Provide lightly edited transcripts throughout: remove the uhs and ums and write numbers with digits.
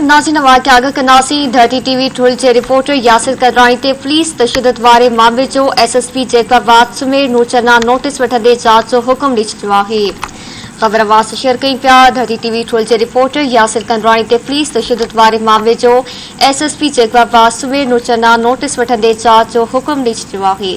ناظرين اوهان کي آگاهه ڪنداسين ڌرتي ٽي وي ٺل جي رپورٽر ياسر قدراڻي تي پوليس تشدد واري معاملي جو S S P Jacobabad Sumair Noor Channa notice وٺندي جاچ جو حڪم ڏئي ڇڏيو آهي. خبر اوهان سان شيئر ڪيون پيا ڌرتي ٽي وي ٺل جي رپورٽر ياسر قندراڻي تي پوليس تشدد واري معاملي جو S S P Jacobabad Sumair Noor Channa notice وٺندي جاچ جو حڪم ڏئي ڇڏيو آهي.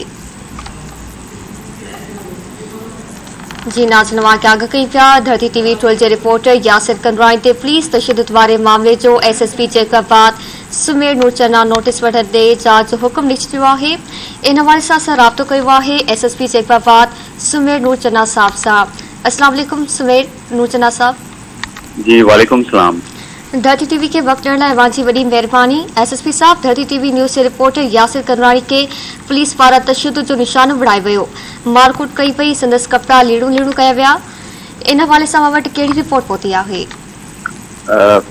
جي ناظرين اوهان کي آگاهه ڪيون پيا ڌرتي ٽي وي ٽوئل جي رپورٽر ياسر ڪنراڻي تي پوليس تشدد واري معاملي جو S S P Jacobabad Sumair Noor Channa notice وٺندي جاچ جو حڪم ڏئي ڇڏيو آهي ان حوالي سان اسان رابطو ڪيو آهي S S P Jacobabad Sumair Noor Channa صاحب سان السلام عليڪم سمير نور چنا صاحب. جي وعليڪم السلام. ڌرتي ٽي وي کي وقت ڏيڻ لاء اوهان جي وڏي مهرباني ايس ايس پي صاحب ڌرتي ٽي وي نيوز جي رپورٽر ياسر ڪنراڻي کي پوليس پاران تشدد جو نشانو بڻايو ويو مارڪوٽ ڪئي وئي سندس ڪپڙا ليڙون ليڙون ڪيا ويا ان حوالي سان اوهان وٽ ڪهڙي رپورٽ پهتي آهي.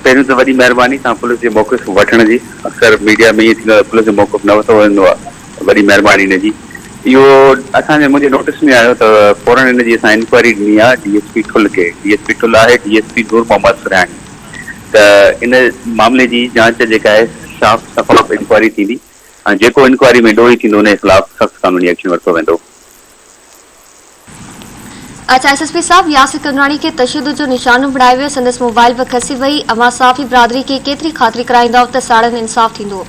پهريون ته وڏي مهرباني توهان پوليس جي موقف وٺڻ جي اڪثر ميڊيا ۾ ائين ٿيندو آهي پوليس جو موقف نه ورتو ويندو آهي وڏي مهرباني ان جي اهو اسان جي منهنجي نوٽس ۾ آيو ته فورن ان جي اسان انڪوائري ڏني آهي ڊي ايس پي ٺل کي ڊي ايس پي ٺل آهي ڊي ايس پي نور محمد سرهياڻي ته ان معاملي جي جاچ جيڪا آهي شاف شفاف انڪوائري ٿيندي ۽ جيڪو انڪوائري ۾ ڏوهي ٿيندو ان جي خلاف سخت قانوني ايڪشن ورتو ويندو. اڇا ايس ايس پي صاحب ياسر ڪنراڻي کي تشدد جو نشانو بڻايو ويو سندس موبائل به کسي وئي اوهان صحافي برادري کي ڪيتري خاطري ڪرائيندائو ته ساڻن انصاف ٿيندو.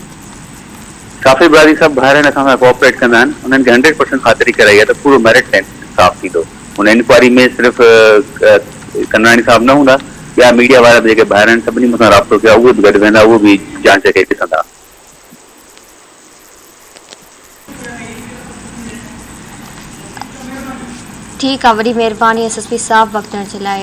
صحافي برادري سڀ ڀائر آهن اسان سان ڪوآپريٽ ڪندا آهن انهن کي هنڊريڊ پرسنٽ خاطري ڪرائي آهي ته پورو ميرٽ تي انصاف ٿيندو ان انڪوائري ۾ صرف ڪنراڻي صاحب نه هوندا ٻيا ميڊيا وارا به جيڪي ڀائر آهن سڀني مون سان رابطو ڪيو آهي اهي به گڏ ويهندا اهي به جانچ کي ڏسندا. ٺيڪ آ وڏي مهرباني ايس ايس پي صاحب وقت ڏيڻ جي لاء.